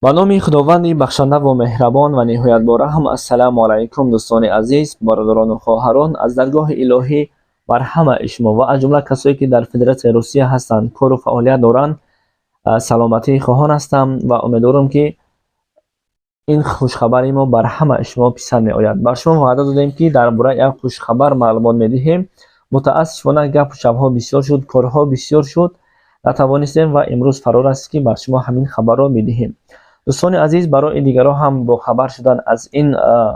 Ба номи Худованди бахшанда ва меҳрабон ва ниҳоят бораҳм. Ассалому алайкум, дӯстони азиз, бародарону хоҳарон. Аз даргоҳи илоҳӣ бар ҳамаи шумо ва аз ҷумла касое, ки дар Федератсияи Русия ҳастанд, кору фаъолият доранд, саломатӣ хоҳон ҳастам ва умедворам, ки ин хушхабари мо бар ҳамаи шумо писанд меояд. Бар шумо ваъда додем, ки дар бораи як хушхабар маълумот медиҳем. Мутаассифона, гапу чапҳо бисёр шуд, корҳо бисёр шуд, натавонистем ва имрӯз фаро расид, ки бар шумо ҳамин хабарро медиҳем. Дӯстони азиз, барои дигарҳо ҳам бохабар шудан аз ин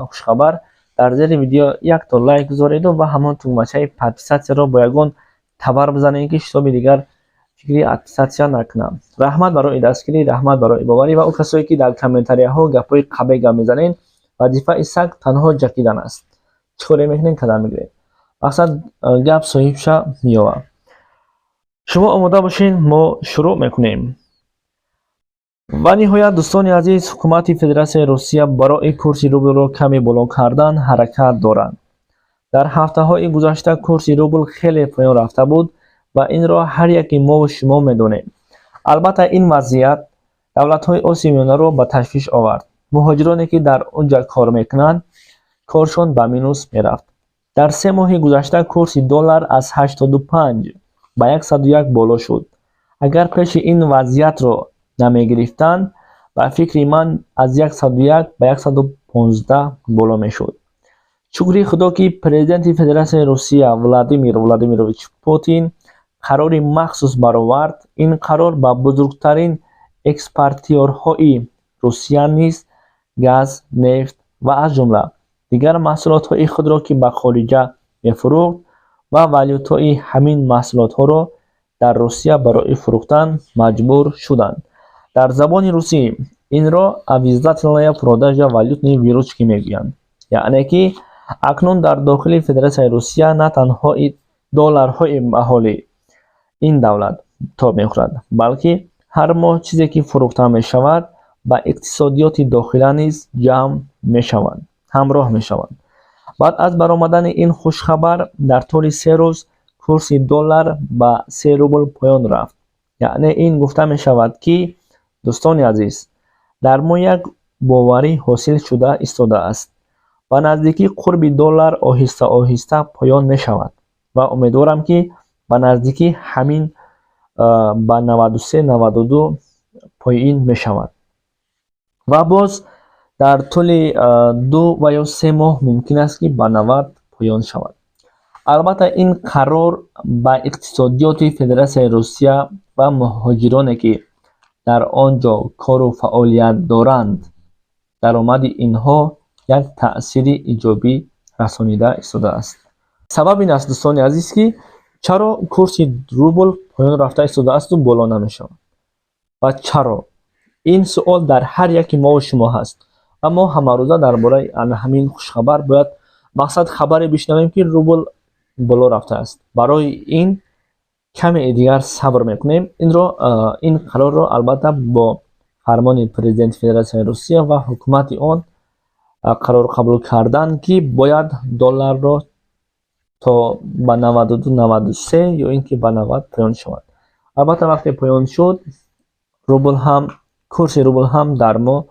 хушхабар, дар зери видео якто лайк гузореду ва ҳамон тугмачаи подписаться-ро бо ягон табар бизанед, ки шитоби дигар фикри отписаться накунам. Раҳмат барои дастгирӣ, раҳмат барои боварӣ. Ва ӯ касое, ки дар комментарияҳо гапҳои қабеҳ гап мезанед, вазифаи саг танҳо ҷакидан аст. Чӣ коре мекунед, када мегиред. Мақсад, гап соҳибша меёбад. Шумо омода бошед, мо шурӯъ мекунем. Ва ниҳоят, дӯстони азиз, ҳукумати Федератсияи Русия барои курси рублро каме боло кардан ҳаракат дорад. Дар ҳафтаҳои гузашта курси рубл хеле поён рафта буд ва инро ҳар яке мову шумо медонем. Албатта, ин вазъият давлатҳои Осиёи Миёнаро ба ташвиш овард. Муҳоҷироне, ки дар он ҷо кор мекунанд, коршон ба минус мерафт. Дар 3 моҳи гузашта курси доллар аз 85 ба 101 боло шуд. Агар пеши ин вазъиятро намегирифтанд, ба фикри ман, аз 101 ба 115 боло мешуд. Шукри Худо, ки президенти Федератсияи Русия Владимир Владимирович Путин қарори махсус баровард. Ин қарор ба бузургтарин экспортёрҳои Русия низ газ, нефт ва аз ҷумла дигар маҳсулотҳои худро, ки ба хориҷа мефурӯхт, ва валютаи ҳамин маҳсулотҳоро дар Русия барои фурӯхтан маҷбур шуданд. Дар забони русӣ инро обязательная продажа валютной выручки мегӯянд. Яъне ки акнун дар дохили Федератсияи Русия на танҳо долларҳои аҳолии ин давлат тоб мехӯрад, балки ҳар моҳ чизе, ки фурӯхта мешавад, ба иқтисодиёти дохила низ ҷамъ мешаванд, ҳамроҳ мешаванд. Баъд аз баромадани ин хушхабар дар тӯли 3 рӯз курси доллар ба 3 рубл поён рафт. Яъне ин гуфта мешавад, ки, дӯстони азиз, дар мо як боварӣ ҳосил шуда истодааст: ба наздикӣ қурби доллар оҳиста оҳиста поён мешавад ва умедворам, ки ба наздикӣ ҳамин ба 93, 92 поин мешавад ва боз дар тӯли 2 ва ё 3 моҳ мумкин аст, ки ба 90 поён шавад. Албатта, ин қарор ба иқтисодиёти Федератсияи Русия ва муҳоҷироне, ки дар он ҷо кору фаъолият доранд, даромади инҳо як таъсири иҷобӣ расонида истодааст. Сабаб ин аст, дӯстони азиз, ки чаро курси рубл поён рафта истодаасту боло намешавад ва чаро. Ин суол дар ҳар яки мову шумо ҳаст ва мо ҳамарӯза дар бораи ана ҳамин хушхабар бояд, мақсад, хабаре бишнавем, ки рубл боло рафтааст. Барои ин каме дигар сабр мекунем. Инро, ин қарорро, албатта, бо фармони президенти Федератсияи Русия ва ҳукумати он қарор қабул карданд, ки бояд долларро то ба 92, 93 ё ин ки ба 90 поён шавад. Албатта, вақте поён шуд, рубл ҳам, курси рубл ҳам дар мо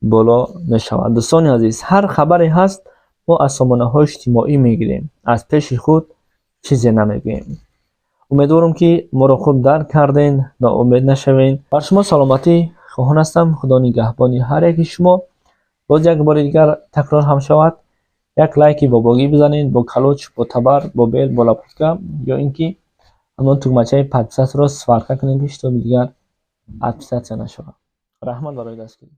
боло мешавад. Дӯстони азиз, ҳар хабаре ҳаст, мо аз сомонаҳои иҷтимоӣ мегирем, аз пеши худ чизе намегӯем. Умедворам, ки моро хуб дарк кардем. Ноумед нашавед. Бар шумо саломатӣ хоҳон ҳастам. Худо нигаҳбони ҳар яки шумо. Боз як бори дигар такрор ҳам шавад, як лайки бобогӣ бизанед бо калоч, бо табар, бо бел, бо лопатка ё ин ки ҳамон тугмачаи подписаться-ро сварка кунед, ки шитоби дигар отписаться нашавад. Раҳмат барои дастгирӣ.